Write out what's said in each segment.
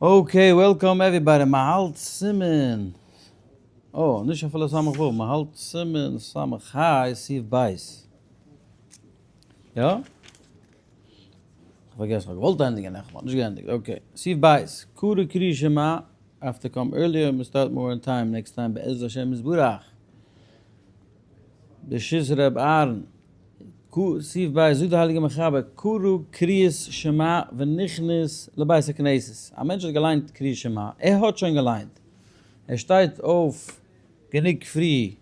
Okay, welcome everybody, מען האלט סימן, אה, נישט אפילו סמך ו', מען האלט סימן סמך ה' סעיף בית. יא? כ'האב פארגעסן, כ'האב געוואלט ענדיגן נעכטן, מ'האט נישט געענדיגט, okay. סעיף בית, קרא קריאת שמע, have to come earlier, מען start more on time next time בעזרת השם יתברך. ברשות ר' אהרן. ק, סעיף ב', זאגט דער הייליגער מחבר, קרא קריאת שמע ונכנס לבית הכנסת, א מענטש האט געליינט קריאת שמע, ער האט שוין געליינט, ער שטייט אויף גענוג פרי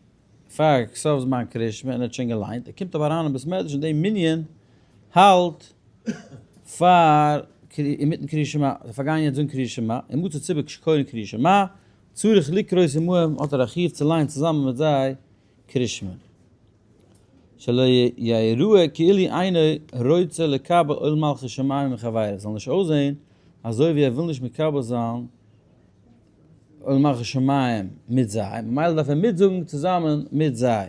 פאר סוף זמן קריאת שמע און ער האט שוין געליינט, ער קומט אבער אריין אין בית מדרש און די מנין האלט פאר אינמיטן קריאת שמע, זיי פארגייען יעצט זאגן קריאת שמע, ומצא ציבור שקורין קריאת שמע, צריך לקרות עמהם, האט ער א חיוב צו ליינען צוזאמען מיט זיי קריאת שמע. שלא יראה כאילו אינו רוצה לקבל עול מלכות שמים מחבירו, זאל נישט אויסזען אזוי ווי ער וויל נישט מקבל זיין עול מלכות שמים מיט זיי, ממילא דארף ער מיטזאגן צוזאמען מיט זיי.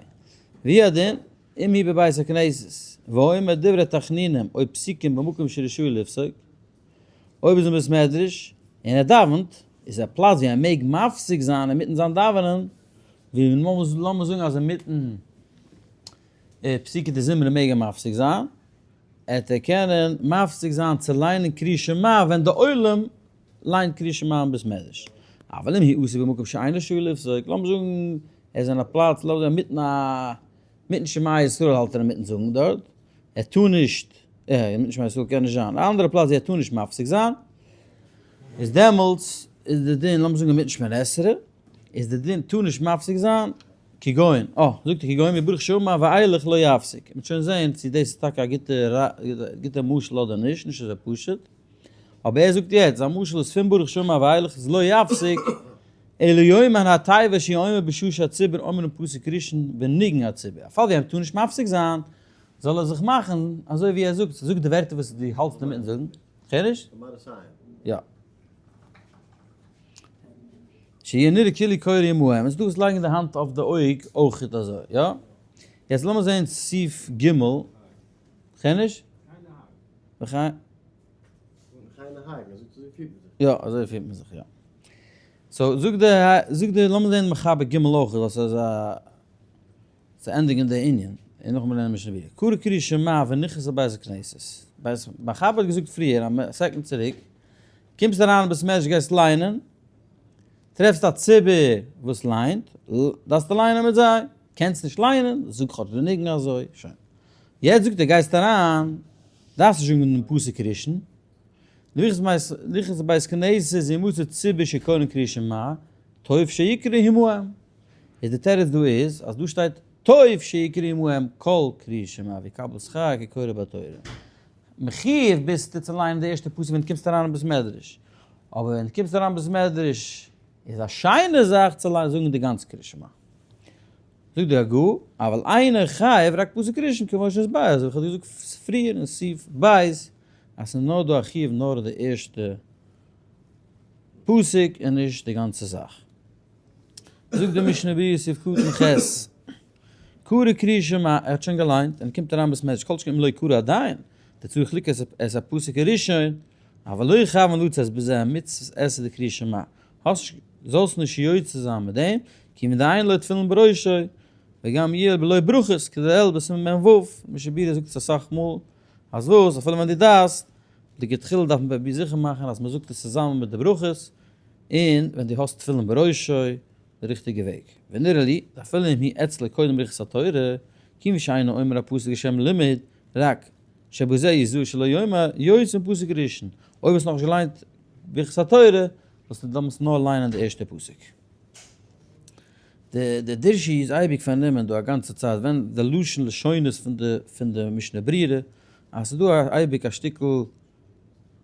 והוא הדין אם הוא בבית הכנסת, ואומר דברי תחנונים או פסוקים במקום שרשאי לפסוק, אויב איז אין בית מדרש און ער דאווענט, איז א פלאץ ווי ער מעג מפסיק זיין אינמיטן זיין דאווענען, ווי לאמיר זאגן אז אינמיטן פסוקי דזמרה מעג ער מפסיק זיין, עט ער קענען מפסיק זיין צו ליינען קריאת שמע ווען די עולם ליינט קריאת שמע אין בית מדרש. אבל אם הוא עסוק במקום שאינו רשאי לפסוק, לאמיר זאגן ער איז אין א פלאץ, לאמיר זאגן אינמיטן א, מיטן שמע ישראל האלט ער אינמיטן זאגן דארט, ער טאר נישט, אינמיטן שמע ישראל קען נישט זיין, א אנדערע פלאץ ווי ער טאר נישט מפסיק זיין, איז דעמאלטס איז די דין, לאמיר זאגן אינמיטן שמונה עשרה, איז די דין טאר נישט מפסיק זיין, כגון, אה, זאגט ער כגון מברוך שאמר ואילך לא יפסיק, מ'וועט שוין זען צו דאס איז טאקע א גוטע גוטע משל אדער נישט, נישט אזוי פשוט, אבער ער זאגט יעצט, זיין משל איז פון ברוך שאמר ואילך איז לא יפסיק, אלא יאמר התיבה שהוא אומר בשעה שהציבור אומרים פסוק ראשון בניגון הציבור, א פאל ווי ער טאר נישט מפסיק זיין, זאל ער זיך מאכן אזוי ווי ער זאגט, זאג די ווערטער וואס דו האלטסט אינמיטן זאגן, כ'הער נישט? יא. שיהיה נראה כאילו קורא עמהם, עס איז דא וואס לייגן די האנט אויף די אויג אויכעט אזוי, יא? יעצט לאמיר זעהן סעיף ג', כ'הער נישט? יא, אזוי פירט מען זיך, יא. so זאגט די, זאגט די, לאמיר זעהן מחבר ג' אויך, דאס איז א, צו ענדיגן די ענין, און נאכדעם לערנען משנה ברורה. קרא קריאת שמע ונכנס לבית הכנסת. בית מחבר האט געזאגט פריער, א second צוריק, קומסט אריין אין בית מדרש גייסט ליינען, טרעפסט א ציבור וואס ליינט, דארפסטו ליינען מיט זיי, קענסט נישט ליינען, זאג כאטש די ניגון אזוי, שוין. יעצט זאגט ער גייסט אריין, דארפסט נישט זאגן דעם פסוק ראשון, נכנס לבית כנסת ומצא ציבור שקורין קריאת שמע, טוב שיקרא עמהם. איז די תירוץ דא איז אז דא שטייט טוב שיקרא עמהם כל קריאת שמע ויקבל שכר כקורא בתורה. מחיוב ביסטו צו ליינען די ערשטע פסוק ווען דו קומסט אריין אין בית מדרש, אבער ווען דו קומסט אריין אין בית מדרש איז א שיינע זאך צו זאגן די גאנצע קריאת שמע. זאגט די הגה, אבל אינו חייב רק פסוק ראשון כמו שנתבאר, אזוי ווי כ'האב געזאגט פריער אין סעיף ב' אז ס'איז נאר דא א חיוב נאר די ערשטע פסוק און נישט די גאנצע זאך. זאגט די משנה ברורה סעיף קטן ח', קרא קריאת שמע, ער האט שוין געליינט און קומט אריין בית מדרש כל שכן אם לא קרא עדיין, דצריך לקרות את הפסוק הראשון, אבל לא יכוון לצאת בזה מצות עשה דקריאת שמע, האסט זאלסט נישט יוצא זיין מיט דעם, כי מדאין לו תפילין בראשו, וגם יהיה בלא ברכות, כדלעיל בסימן מ ו, משנה ברורה זאגט עס אסאך מאל, אז וואס, אפילו ווען דו דארפסט, לכתחילה דארף מען זיכער מאכן אז מען זאגט עס צוזאמען מיט די ברכות, און ווען דו האסט תפילין בראשו, די ריכטיגע וועג. ונראה לי, אפילו אם היא אצלו קודם ברכת התורה, כיוון שאינו אומר הפסוק לשם לימוד, רק שבזה יזהר שלא יאמר יוצא מפסוק ראשון, אויב האסט נאכנישט געליינט ברכת התורה, זאלסטו דעמאלטס נאר ליינען די ערשטע פסוק. די די דרשי איז אייביג פארנומען דא א גאנצע צייט ווען די לשון לשונות פון די פון די משנה ברורה, אז ס'איז דא אייביג א שטיקל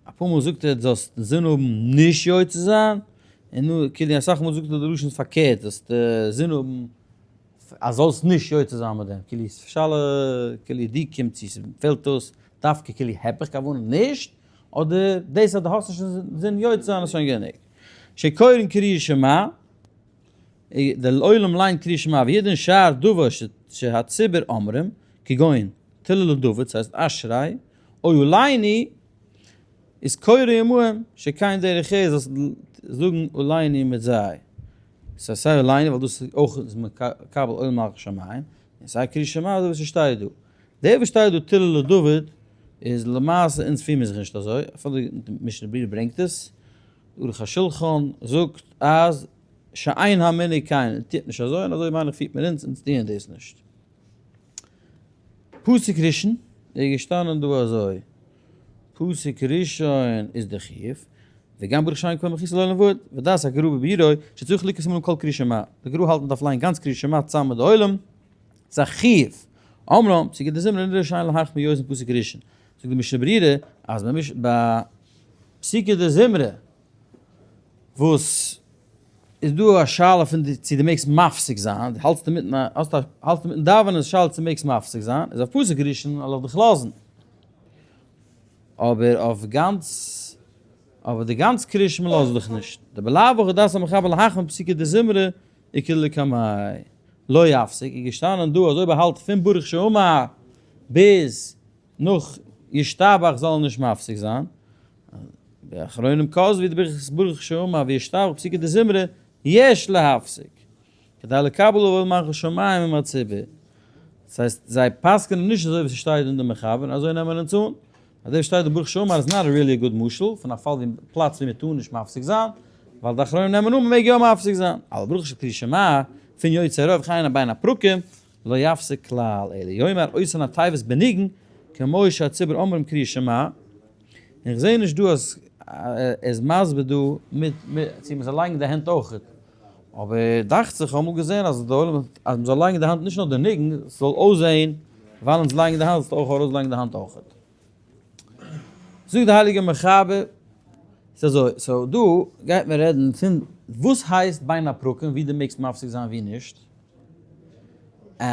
אפאר מאל זאגט ער זאלסט אינזין האבן נישט יוצא זיין, און נו כאילו אסאך מאל זאגט ער די לשון פארקערט זאלסט אינזין האבן אז זאלסט נישט יוצא זיין מיט דעם, כאילו שאלה כאילו דו קומט צו ס'פעלט אויס דווקא כאילו היפך כוונה נישט, אדער דאס אז דו האסט נישט אינזין יוצא זיין איז שוין גענוג. שקורין קריאת שמע, דער עולם ליינט קריאת שמע וידעון שאר דבר שהציבור אומרים, כגון תהלה לדוד, ס'הייסט אשרי, או עלינו. איז קורא עמהם שכן דרך ארץ זאלסט זאגן עלינו מיט זיי. ס'איז סיי עלינו ווייל דאס איז אויך איז מקבל עול מלכות שמים, און סיי קריאת שמע אזוי ווי ס'שטייט דא. דער וואס שטייט דא תהלה לדוד איז למעשה אונז פיר מיר זיך נישט אזוי, אפילו די משנה ברורה ברענגט עס, ערוך השולחן זאגט אז שאין המנהג כן, טוט נישט אזוי און אזוי מיין איך פירט מען אונז, אונז טוען דאס נישט. פסוק ראשון איז געשטאנען דא אזוי, פסוק ראשון איז די חיוב, וגם ברוך שם כבוד מלכותו לעולם ועד, ודעת הגר"א בביאורו שצריך לקרות עמהם כל קריאת שמע, די גר"א האלט מ'דארף ליינען גאנץ קריאת שמע צוזאמען מיט די עולם, ס'איז א חיוב, אמנם פסוקי דזמרה נראה שאין להחמיר יותר מפסוק ראשון, זאגט די משנה ברורה אז ביי פסוקי דזמרה וואס איז דא א שאלה פון די צו די מעגסט מפסיק זיין, די האלטסט אינמיטן א האסט א האלטסט אינמיטן דאווענען איז שאלה צו מעגסט מפסיק זיין, איז אויף פסוק ראשון וועל איך דיך לאזן, אבער אויף גאנץ אבער די גאנץ קריאת שמע לאז איך דיך נישט, דבלאו הכי דעת המחבר להחמיר פסוקי דזמרה וכדלקמיה לא יפסיק איז געשטאנען דא אז אויב ער האלט פון ברוך שאמר ביז נאך ישתבח זאל ער נישט מפסיק זיין, ואחרונים כתבו דברכת ברוך שאמר וישתבח פסוקי דזמרה יש להפסיק, כדי לקבל עול מלכות שמים עם הציבור. דאס הייסט זיי פסק'נען נישט אזוי ווי ס'שטייט אין די מחבר, אזוי נעמען אונז אן. אז דאס שטייט אין ברוך שאמר איז not really a good משל פון א פאל ווי פלאץ ווי מ'טאר נישט מפסיק זיין, ווייל די אחרונים נעמען אן מ'מעג יא מפסיק זיין. אבל ברכה של קריאת שמע פון יוצר אור וכהנה בין הפרקים לא יפסיק כלל, אלא יאמר אותן התיבות בניגון כמו שהציבור אומרים קריאת שמע, און איך זעה נישט דא אז ער איז מסביר דא מיט צו מ'זאל לייגן די הענט אויכעט, אבער דאכט זיך כ'האב אמאל געזען אז די עולם אז מ'זאל לייגן די האנט נישט נאר די ניגון, ס'זאל אויסזען ווייל אונז לייגן די האנט זאלסטו אויך ארויסלייגן די האנט אויכעט. זאגט די הייליגע מחבר, ס'איז אזוי, so דא גייט מען רעדן פון וואס הייסט בין הפרקים ווי דו מעגסט מפסיק זיין ווי נישט, and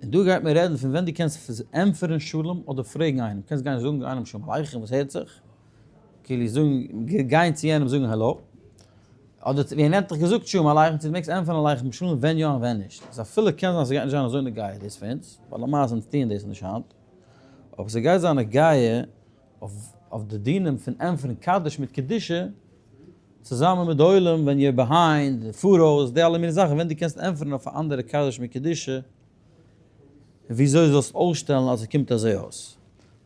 דא גייט מען רעדן פון ווען דו קענסט ענטפערן שלום אדער פרעגן איינעם, קענסט גיין זאגן איינעם שלום עליכם וואס הערט זיך, כאילו זאגן גיין צו יענעם זאגן העלא, אדער ווי ער האט דיך געזאגט שלום עליכם צו דו מעגסט ענטפערן עליכם שלום ווען יא און ווען נישט, איז אפילו קען זיין ס'גייט נישט זיין אזוי נוגע דאס פאר אונז, ווייל למעשה אונז טוען דאס נישט היינט, אבער ס'גייט זיין נוגע אויף די דינים פון ענטפערן קדיש מיט קדושה צוזאמען מיט די עולם ווען you're behind, פאראויס, די אלע מיני זאכן ווען דו קענסט ענטפערן אויף א אנדערע קדיש מיט קדושה, און וויאזוי זאלסט אויסשטעלן אז עס קומט אזוי אויס.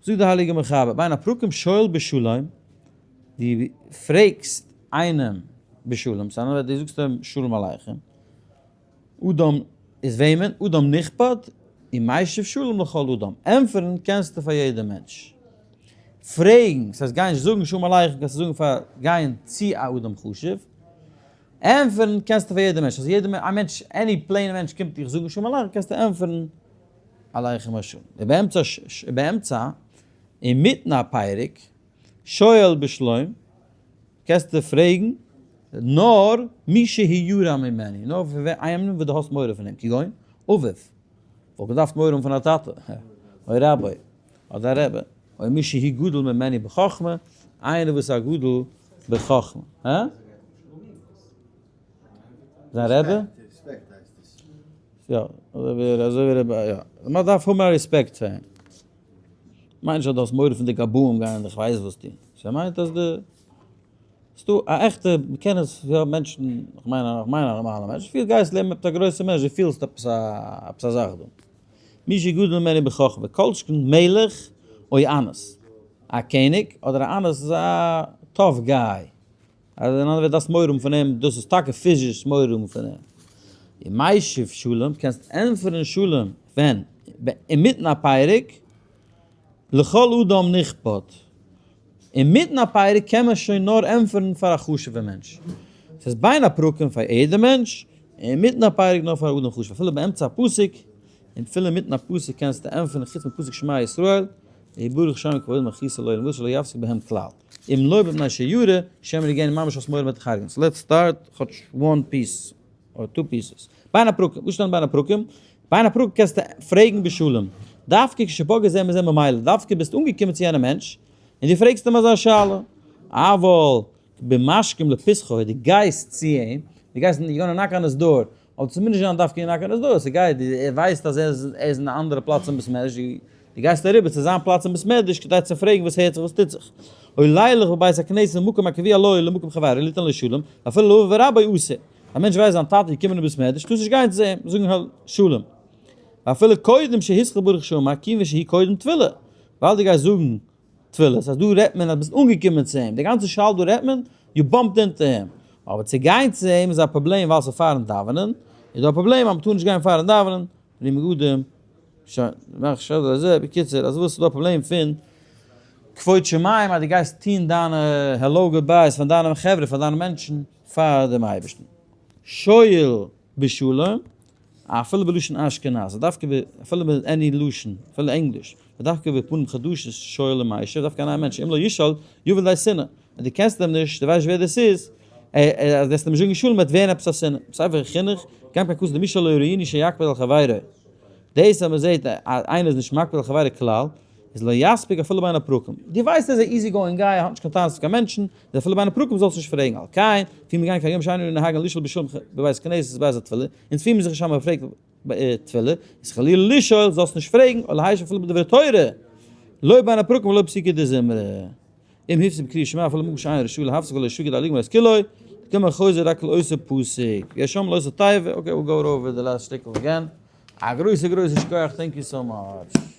זאגט די הייליגע מחבר, בין הפרקים שואל בשלום, דו פרעגסט איינעם בשלום, סא דו זאגסט אים שלום עליכם, אדם איז וועמען? אדם נכבד ומשיב שלום לכל אדם, ענטפערן קענסטו פאר יעדע מענטש, פרעגן, ס'הייסט גיין זאגן שלום עליכם קענסטו זאגן פאר גיין צו א אדם חשוב, ענטפערן קענסטו פאר יעדע מענטש, אז יעדע א מענטש any plain מענטש קומט דיך זאגן שלום עליכם קענסטו ענטפערן עליכם השלום. ובאמצע באמצע אינמיטן א פרק שואל בשלום קענסטו פרעגן נאר מי שהוא ירא ממנו, נאר פון איינעם וואס דו האסט מורא פון אים, כגון אביו, וואלט געדארפט מורא האבן פון א טאטע, או רבו, אדער א רבי, או מי שהוא גדול ממנו בחכמה, איינער וואס איז א גדול בחכמה. הא? זיין רבי? יא, אזוי ווי רבי, יא. מען דארף האבן א רעספעקט פאר אים. מיינט נישט אז דו האסט מורא פון די גבאים גייען דיך ווייס וואס טון. ס'מיינט אז די. ס'דא א עכטע, מ'קען עס, יא מענטשן, כ'מיין א, כ'מיין א נארמאלע מענטש, פילט גייסט לעבן עפעס א גרויסע מענטש, דו פילסט עפעס א, עפעס א זאך דא. מי שגדול ממנו בחכמה, כל שכן מלך או אנס. א קעניג אדער א אנס איז א tough guy. אז אין אנדערע ווערטער דארפסט מורא האבן פון אים, דאס איז טאקע פיזיש מורא האבן פון אים. ומשיב שלום, קענסט ענטפערן שלום ווען? אינמיטן א פרק, לכל אדם נכבד. אינמיטן א פרק קען מען שוין נאר ענטפערן פאר א חשוב'ע מענטש. ס'איז בין הפרקים פאר יעדע מענטש, און אינמיטן א פרק נאר פאר א אדם חשוב. אפילו באמצע א פסוק, און אפילו אינמיטן א פסוק קענסטו ענטפערן חוץ מפסוק שמע ישראל, וברוך שם כבוד מלכותו לעולם ועד שלא יפסיק בהם כלל. אם לא מפני שירא, שמא יהרגנו ממש האסט מורא מ'וועט דיך הרג'ענען. so let's start כאטש one piece. אדער two pieces. בין הפרקים, וואס שטייט בין הפרקים? בין הפרקים קענסטו פרעגן בשלום. דווקא כשפוגע זה מזה ממילא, דווקא ביסט אנגעקומען צו יענעם מענטש, און דו פרעגסט אים אזא שאלה. אבל במשכים לפתחו, דו גייסט צו אים, דו גייסט, you gonna knock on his door, אבער ס'מוז נישט זיין דווקא knock on his door, ס'גייט, ער ווייסט אז ער איז אין א אנדערע פלאץ אין בית מדרש, דו. דו גייסט אריבער צו זיין פלאץ אין בית מדרש כדי צו פרעגן וואס הערט זיך וואס טוט זיך. או לילך בבית הכנסת ממקום הקבוע לו למקום חברו ליתן לו שלום, ואפילו לאביו ורבו אסור. א מענטש ווייסט זיין טאטע איז געקומען אין בית מדרש, טארסט נישט גיין צו אים זאגן שלום. ואפילו קודם שהתחיל ברוך שאמר, כיוון שהיא קודם תפילה. ווייל דו גייסט זאגן תפילות, אז דא רעדט מען אז ביסט אנגעקומען צו אים, די גאנצע שאלה דא רעדט מען, you bumped into him, אבער צו גיין צו אים איז א פראבלעם ווייל ס'איז פארן דאווענען, איז דא א פראבלעם אז מ'טאר נישט גיין פארן דאווענען, בלי מגדים, שוין, מאך שאלה זה, בקיצור, אז וואס איז דא א פראבלעם פון כבוד שמים אז דו גייסט טון דיינע hello goodbyes פאר דיינע חברה, פאר דיינע מענטשן, פאר דעם אייבערשטן. שואל בשלום, אפילו בלשון אשכנז, דווקא ב, אפילו ב any לשון, אפילו ענגליש, ודווקא בפנים חדשות שואל ומשיב, דווקא א נייע מענטש, אם לא ישאל, יבוא לידי שנאה. אז דו קענסט אים נישט, דו ווייסט נישט ווער דאס איז, אז דו וועסט אים נישט זאגן שלום וועט ווערן עפעס א שנאה. בספר חינוך, גם כן כתוב דמי שלא ראינו שיקפיד על חברו. דאס אז מען זעט אז איינער איז נישט מקפיד על חברו כלל, איז לא יספיק אפילו בין הפרקים. דו ווייסט ער איז א easy going guy, ער האט נישט קיין טענות אויף קיין מענטשן, איז אפילו בין הפרקים זאלסט נישט פרעגן. על כן, פירן מיר גיין כהיום שאינו נוהגין לשאול בשלום בבית כנסת בעת התפילה, אונז פירן מיר זיך נישט אז מען פרעגט תפילה, איז חלילה לשאול, זאלסט נישט פרעגן, או להשיב אפילו בדברי תורה, לא בין הפרקים ולא פסוקי דזמרה. אם הפסיק בקריאת שמע אפילו במקום שאין רשאי להפסיק ולא ישוגד על לגמור את כולו, כמה חוזר רק לאותו פסוק. יש שם לאותו תיבה, okay, we'll go over the last שטיקל again. א גרויסע גרויסע שכוח, thank you so much.